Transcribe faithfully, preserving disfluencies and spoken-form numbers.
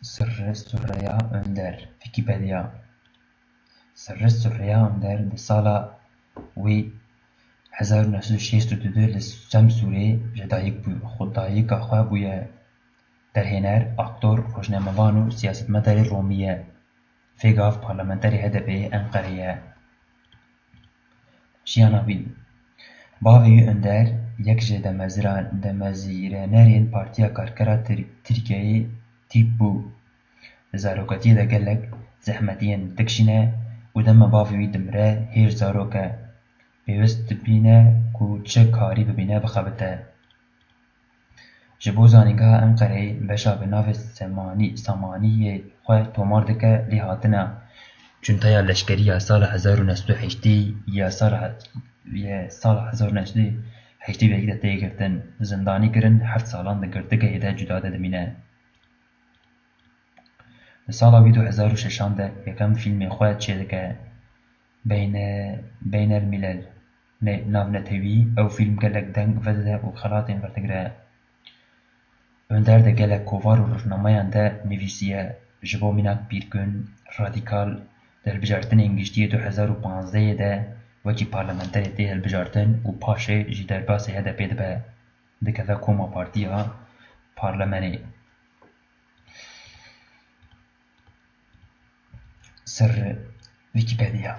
Sirrê Surreya Önder, Wikipedia. Sirrê Surreya Önder di sala wî hezar û neh sed û şêst û du de li Semsûrê ji dayik bû. Xwe dayika xwe bûye derhêner, aktor, rojnamevan û siyasetmedarê Romî ye. Vêgav parlamenterê H D P'ê Enqerê ye. Jiyana wî. Bavê wî Önder yek ji demezira-, demezîrenerên Partiya Karkera Tir-, Tirkiyeyê tîp bû. Di zarokatiyê de gelek zehmetiyên dikişîne û dema bavê wî dimire hêj zarok e. Pêwist dibîne ku çi karî bibîne bixebite. Ji bo zanîngeha Enqereyê beşa bi navê Semanî, Samanî yê xwe tomar dike, lê hatina cuntaya leşkerî ya sala hezar û neh sed û heştê ya sala, ye sala hezar û neh sed û heştê û yek de tê girtin, zindanî kirin, heft salan di girtîgehê de cuda de dimîne. Di sala wî du hezar û şeşan de yekem fîlmê xwe çêdike. Beyne-, Beynelmilel, ne-, navnetewî, ew fîlm gelek deng vedide û xelatên werdigire. Önder di gelek kovar û rojnameyan de nivîsiye, ji bo mînak Pîrgûn, Radîkal, di hilbijartinên giştî yê du hezar û panzdehê de wekî parlamenterê tê hilbijartin û paşê jî derbasê H D P'ê dibe, dikeve koma partiya parlamenê. Ser Wikipedia.